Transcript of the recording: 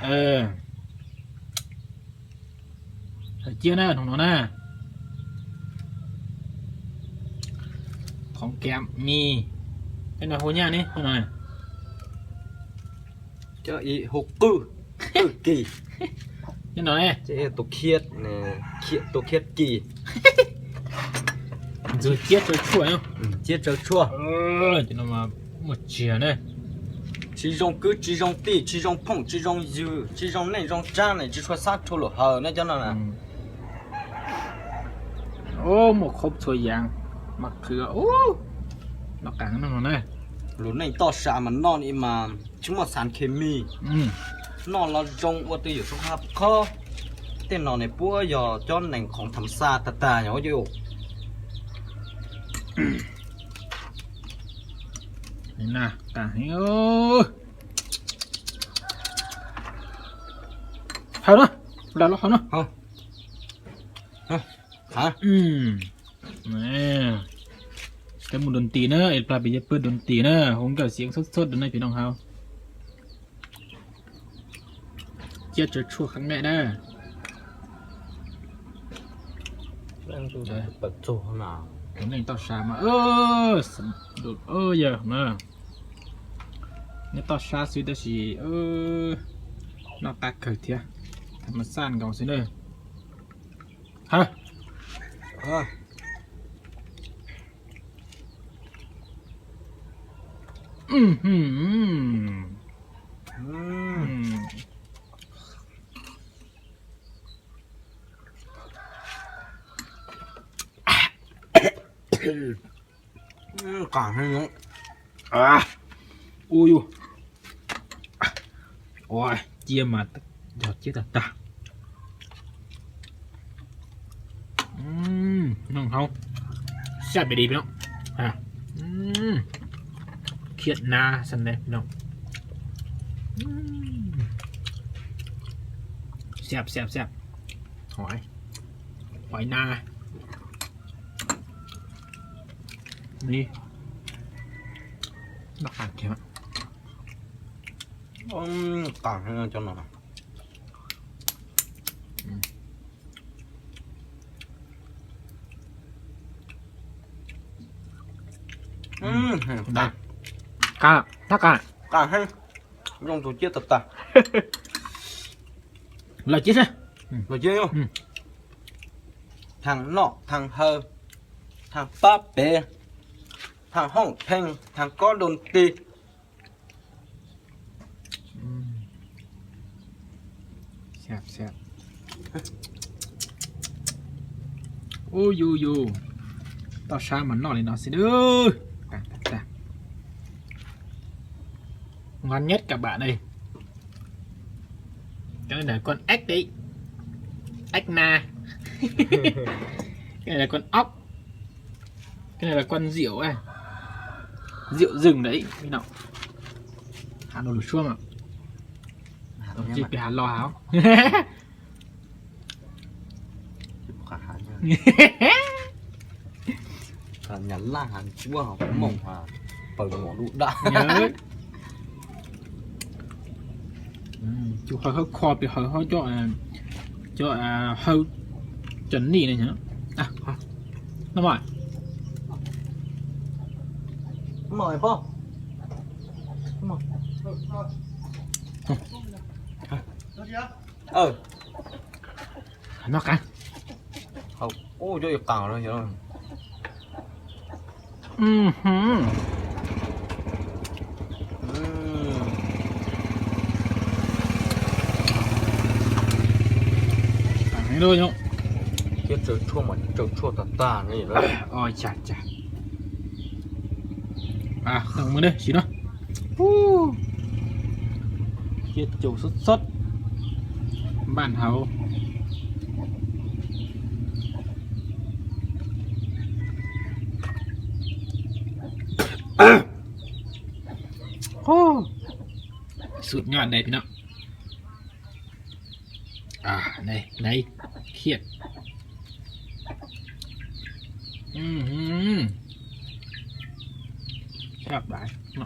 Hawm ciab na, no no na. Khoov kam mis, tej no hu nyaj ne, no. Cov ib hu qwj, qwj kis. Cov no ne, tus khiab, tus khiab kis. Ntxuag ciab tsawv tshuaj, ciab tsawv tshuaj. Cov no mas muaj txiag na. Tsis zoo kwv tsis zoo tij, tsis zoo phooj tsis zoo ywg, tsis zoo neej zoo tsav ne, tsis tshua xav rhu lus hawm ne cov no na. Muaj khob txhua yam, mas qhwv, noj qab no no na. Lus neej toj sa mas noj li mas tsis muaj xav khes mis, noj los zoo ua twj ywm xub qab khob. Tej no ne puab yog cov neeg khoom tham ma xaj tag tag yog ua. Hawm no, los hawm no. Peb mus doon tis na, es plag peb yuav pw doon tis na, hov nkawm xiav xub xub rau nej peb noog hauv. Ciab tsawv tshuaj qhov me na. Tus neeg toj sab mas, yawg na, neb toj sab xwb tab sis noj qab kawg thiab, tham ma xaj nkaus xwb na. Hawm. Ua yus, ciab mas yog ciab tag tag. Noj hauv, sab pem di peb no, khiab na xab ne no. Xab xab xab, hov, hov na. Ni, noj qab kiag. Qab cov no. Qab, qab, qab heev, zoo tus ciab tag tag. Lawm ciab seb, lawm ciab, thaam noj thaam haw, thaam pab pem, thaam hooj pheej, thaam kob doon tis. Ub yus yus, toj sab mas noj li no xwb. Ngon nhất các bạn ơi. Cái này là con ếch đấy. Ếch na. Cái này là con ốc. Cái này là con rượu này. Rượu rừng đấy. Cái nào? Hà Nội lụt xuống mà. Hà Nội. Hà Lo hả? Nhà lang hàng chúa hả? Mông hả? Pawg mom dub dab. Cov hawv hawv kho pem hawv hawv cov, cov hawv cov nim ne. Noj mas. Noj qab. Ub, cov ib qab no. Thiab tsawv tshuaj mas tsawv tshuaj tag tag ne. Ua cas cas. Mus ne sim no. Thiab caum xub xub npaj hauv. Suam nyob ntawd pem no. Nai khiab. Sab dais no.